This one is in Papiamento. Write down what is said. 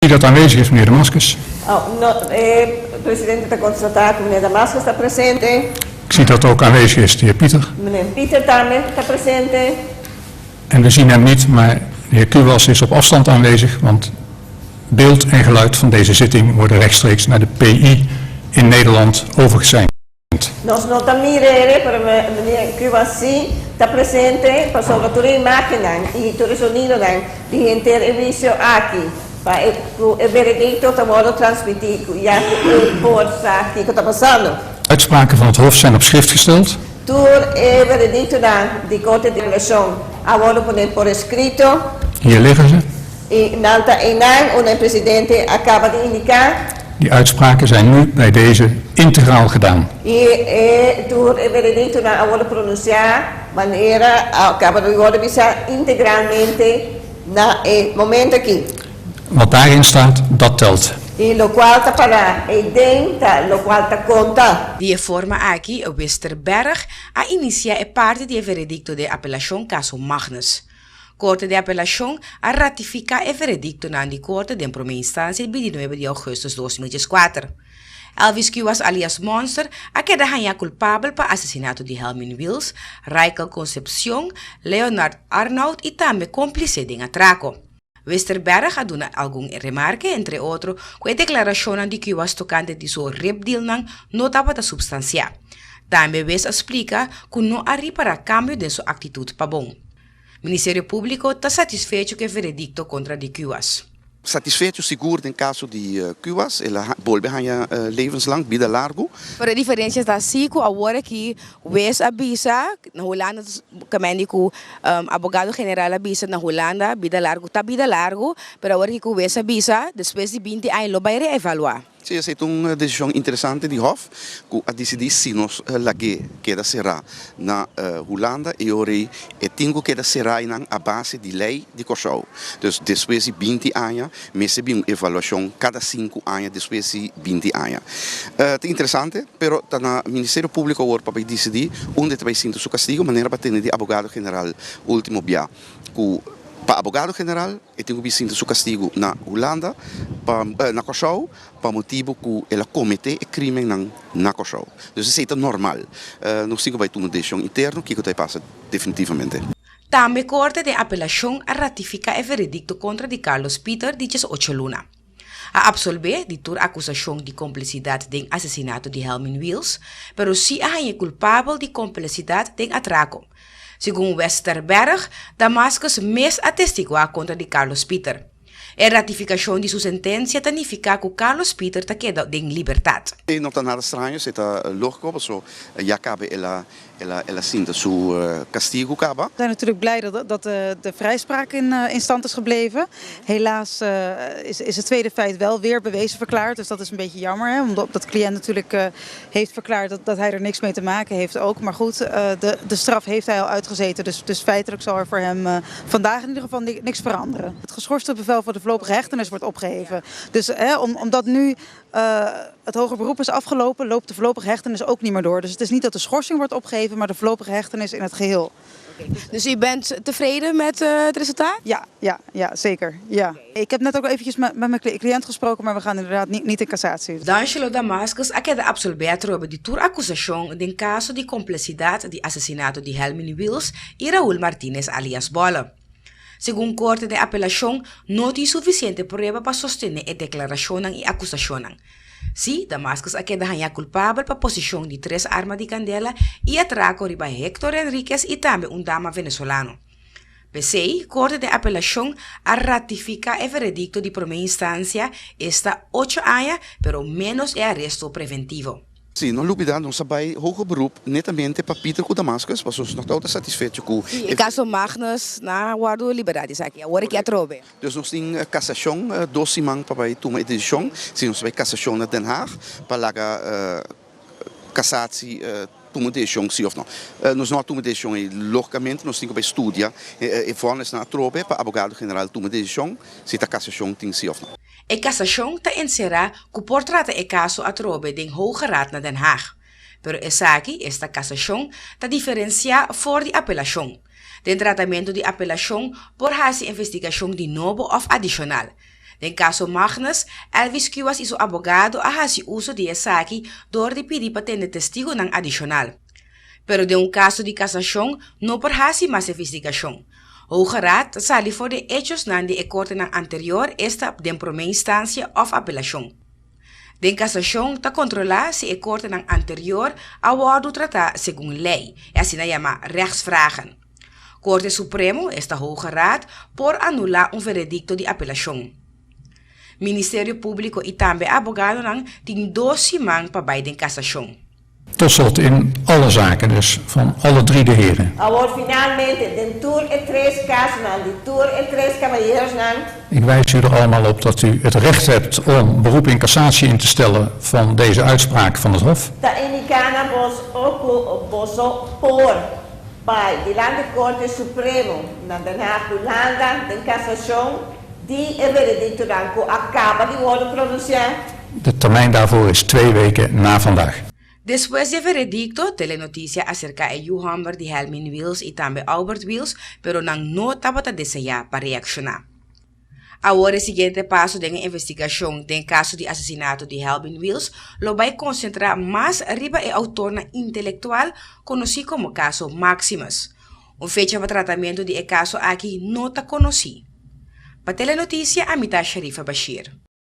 dat aanwezig is meneer Damascus. Oh, no, e presidente ta konstatá ku meneer Damascus ta presente. Ik zie dat ook aanwezig is de heer Pieter. Meneer Pieter tambe ta presente. En we zien hem niet, maar de heer Kuwas is op afstand aanwezig, want beeld en geluid van deze zitting worden rechtstreeks naar de PI in Nederland overgezeind. Nos no ta mir'e, pero meneer Kuwas sí ta presente pasobra tur e imágennan i tur e sonidonan di henter e huisio aki pa e ku e veredikto ta wòrdu transmití ku ya ku e por sa kiko ta pasando. Uitspraken van het Hof zijn op schrift gesteld. Tur e verediktonan di Korte di Apelashon a wòrdu poné por eskrito. Hier liggen ze. I nan ta einan unda e presidente a kaba di indiká. Die uitspraken zijn nu bij deze integraal gedaan. I e tur e verediktonan a wòrdu pronunsiá manera a kaba di wòrdu bisá integralmente na e momento aki. Wat daarin staat, dat telt. I lokual ta pará eiden ta lokual ta konta. Di e forma aki Westerberg a inisiá e parti di e veredikto den apelashon kaso Magnus. Korte di Apelashon a ratifiká e verediktonan di korte den promé instansia di bintinuebe di ougùstùs 2014. Elvis Cuas alias Monster a keda hañá kulpabel pa asesinato di Helmin Wiels, Raikel Concepcion, Leonard Arnoud i tambe kómplise den atrako. Westerberg a duna algun remarke, entre otro ku e deklarashonnan di Cuas tokante di su ripdealnan no tabata supstansiá. Tambe wes a splika ku no a ripará kambio den su aktitut pa bon. Ministerio Públiko ta satisfecho ku e veredikto kontra di Cuas. Satisfecho sigur den kaso di Cuas, el a bolbe haña levenslang, bida largu. Pero e diferencia ta si cu awor aki wes a bisa na Hulanda caminda cu abogado general a bisa na Hulanda bida largu ta bida largu pero awor aki cu wes a bisa despues di binti aña lo bay reevalua. Sí, esei ta un desishon interesante di Hof ku a disidí si nos lag'é keda será na Hulanda e ora ei e tin ku keda será einan a base di lei di Kòrsou. Dus despues di binti aña mester bin un evaluashon kada sinku aña despues di binti aña. Ta interesante, pero ta na Ministerio Públiko awor pa bai disidí unda e ta bai sinta su kastigu manera pa tende di abogado general último bia ku pa abogado general E tin ku bin sinta su kastigu na Hulanda, pa na Kòrsou, pa motibu ku el a kometé e krímennan na Kòrsou. Dus esei ta normal. Nos tin ku bai tuma un desishon interno kiko ta e pasa definitivamente. Tambe Korte den Apelashon a ratifiká e veredikto kontra di Carlos Pieter di diesocho luna. A absolb'é di tur akusashon di komplisidat den asesinato di Helmin Wiels, pero sí a hañ'é kulpabel di komplisidat den atrako. Segun Westerberg, Damascus mes a testiguá kontra di Carlos Pieter. E ratifikashon di su sentensia ta nifiká ku Carlos Pieter ta keda den libertat. E no ta nada straño, esei ta lógiko, pasobra ya kaba el a El a sinta su castigo caba. We zijn natuurlijk blij dat de vrijspraak in stand is gebleven. Helaas is het tweede feit wel weer bewezen verklaard. Dus dat is een beetje jammer. Hè? Omdat de cliënt natuurlijk heeft verklaard dat hij er niks mee te maken heeft ook. Maar goed, de straf heeft hij al uitgezeten. Dus feitelijk zal er voor hem vandaag in ieder geval niks veranderen. Het geschorste bevel voor de voorlopige hechtenis wordt opgeheven. Dus hè, omdat nu het hoger beroep is afgelopen, loopt de voorlopige hechtenis ook niet meer door. Dus het is niet dat de schorsing wordt opgeheven, maar de voorlopige hechtenis in het geheel. Dus u bent tevreden met het resultaat? Ja, ja, ja, zeker. Ja. Ik heb net ook eventjes met mijn cliënt gesproken, maar we gaan inderdaad niet in cassatie. D'Angelo Damascus a keda absolbé atrobe di tur akusashon den kaso di komplisidat di asesinato di Helmin Wiels i Raul Martinez alias Bolle. Segun Korte den apelashon no tin sufisiente prueba pa sostené e deklarashonnan i akusashonnan. Sí, Damascus a keda hañá kulpabel pa posishon di tres arma di kandela i atrako riba Hector Henriquez i tambe un dama venezolano. P'esei, Korte den apelashon a ratifiká e veredikto di promé instansia, esta ocho aña, pero ménos e aresto preventivo. Sí, no lubida nos a bai hoger beroep netamente pa Peter ku Damascus, pasobra nos no ta satisfecho ku e. E kaso Magnus na wòrdu liberá di esaki, awor e ke atrobe. Dus nos tin kasashon dos siman pa bai tuma e desishon si nos ta bai kasashon na Den Haag pa laga kasatsi tuma desishon si òf no. Nos no a tuma desishon ei, lógikamente nos tin ku bai studia e vònisnan atrobe pa abogado general tuma desishon si ta kasashon tin si òf no. E kasashon ta enserá ku por trata e kaso atrobe den Hoge Raad na Den Haag. Pero esaki, esta kasashon, ta diferensiá for di apelashon. Den tratamentu di apelashon por hasi investigashon di nobo òf adishonal. Den kaso Magnus, Elvis Kuwas i su abogado a hasi uso di esaki dor di pidi pa tende testigunan adishonal. Pero den un kaso di kasashon no por hasi mas investigashon. Hoge Raad ta sali for di echosnan di e kortenan anterior, esta den promé instansia òf apelashon. Den kasashon ta kontrolá si e kortenan anterior a wòrdu tratá segun lei, e asina yamá rechtsvragen. Korte Supremo, esta Hoge Raad, por anulá un veredikto di apelashon. Ministerio Públiko i tambe abogadonan tin dos siman pa bai den kasashon. Tot slot in alle zaken, dus van alle drie de heren. Awor finalmente, den tur e tres kasonan di tur e tres kabayeronan. Ik wijs u er allemaal op dat u het recht hebt om beroep in cassatie in te stellen van deze uitspraak van het Hof. Ta indiká na boso ku boso por bai dilanti Korte Supremo na Den Haag, Hulanda, den kasashon di e verediktonan ku a kaba di wòrdu pronunsiá. De termijn daarvoor is twee weken na vandaag. Despues di e veredikto, Telenoticia a serká e yu hòmber di Helmin Wiels i tambe Aubert Wiels, pero nan no tabata deseá pa reakshoná. Awor e siguiente paso den e investigashon den kaso di asesinato di Helmin Wiels lo bai konsentrá mas riba e outornan intelektual konosí komo kaso Maximus. Un fecha pa tratamentu di e kaso aki no ta konosí. Pa Telenoticia ami ta Sharifa Bashir.